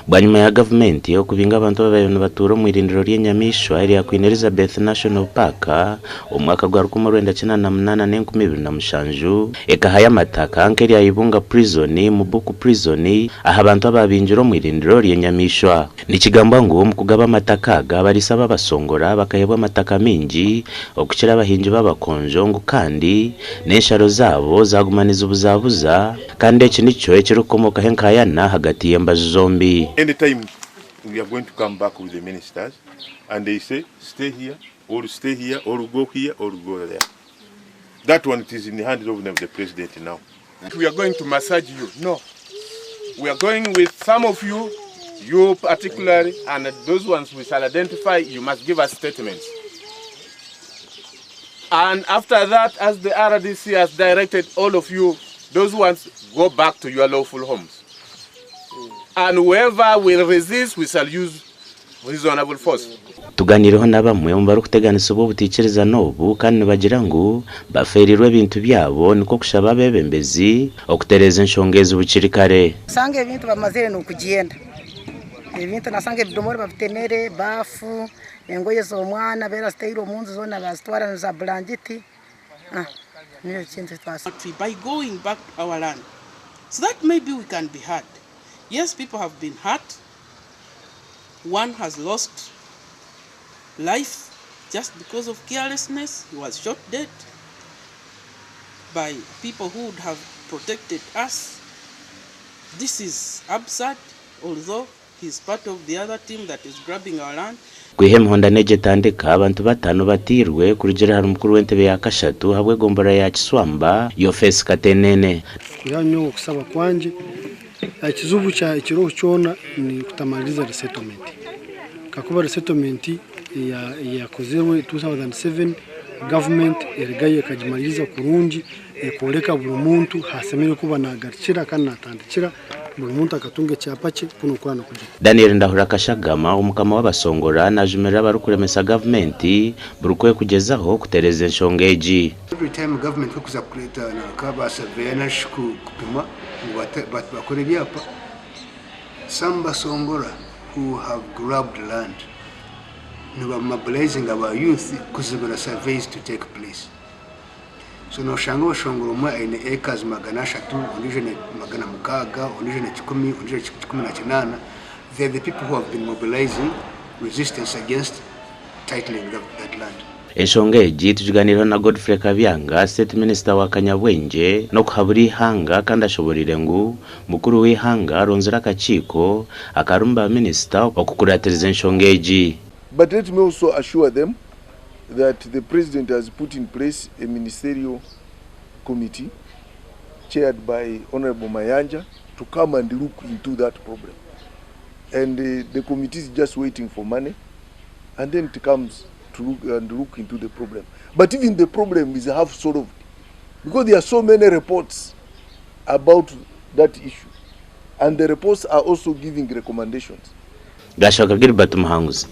Bwanyima ya gavumenti okubinga abantu ababaire nibatuura omu irindiro ry'enyamaishwa erya Queen Elizabeth National Park omu mwaka gwa 1988 n'e2007, ekahayo amataka nk'erya Ibunga Prison, Mubuku Prison aha bantu abaabingirwe omu irindiro ry'enyamaishwa. Nikigambwa ngu omu kugaba amataka aga, abariisa b'Abasongora bakaheebwa amataka maingi okukira abahingi b'Abakonjo ngu kandi n'ensharo zaabo zaaguma nizibuzabuza. Kandi eki nikyo ekirikukomokaho enkaayana ahagati y'embaju zombi. Any time we are going to come back with the ministers and they say stay here or stay here or go here or go there that one it is in the hands of the president now. We are going to massage you no we are going with some of you you particularly and those ones we shall identify you must give us statements and after that as the RDC has directed all of you those ones go back to your lawful homes and whoever will resist we shall use reasonable force. Tuganiireho na bamwe omu barikuteganisibwa obutaikirizana obu kandi nibagira ngu bafeereirwe ebintu byabo nikwo kushaba abeebembezi okutereeza enshonga ezi bukiri kare. Osanga ebintu bamazire n'okugyenda. Ebintu nasanga ebidomora babitemere, baafu, engoye z'omwana beera zitairwe omu nju zoona baazitwara na za bulangiti. Nikyo kintu eki twasanga. By going back to our land so that maybe we can be heard. Yes people have been hurt, one has lost life just because of carelessness, he was shot dead by people who would have protected us. This is absurd although he is part of the other team that is grabbing our land. Kwiha emihondano egi etandika, abantu batano batairwe kurugiirira ahari mukuru w'entebe ya kashatu ahabw'egomborora ya Kiswamba, Yofesi Katenene. Kwihaho nyowe okusaba kwangye, ekizibu ekiriho kyona ni kutamaririza resettlement. Kakuba resettlement eyakozirwe 2007 government erugayo ekagimaririza kurungi ekoreka buri muntu ahasemereire kuba nagarukira kandi natandikira buri muntu akatunga ekyapa kye kunu okura nikugira. Daniel Ndahura Kashagama, Omukama w'Abasongora najumirira abarikuremesa gavumenti buri kwekugyezaho kutereeza enshonga egi. Every time government ekuza kureeta nka ba surveyor narishi kupima ngu bakore ebyapa, some Basongora who have grabbed land niba mobilizinga ba youth kuzibira surveys to take place. So noshanga Abashongora omwe aine acres 300, ondiijo aine 600, ondiijo aine kikumi, ondiijo aine 18, they are the people who have been mobilizing resistance against titling that land. Enshonga egi tugiganiireho na Godfrey Kabyanga, State Minister wa Kanyabwengye n'okuhabura eihanga kandi ashoboreire ngu mukuru w'eihanga aronzire akakiiko akarimu ba minisita okukuratiriza enshonga egi. But let me also assure them that the president has put in place a ministerial committee chaired by Honorable Mayanja to come and look into that problem. And the committee is just waiting for money and then it comes to look and look into the problem. But even the problem is half solved because there are so many reports about that issue and the reports are also giving recommendations. Gashoka Gilbert Muhanguzi.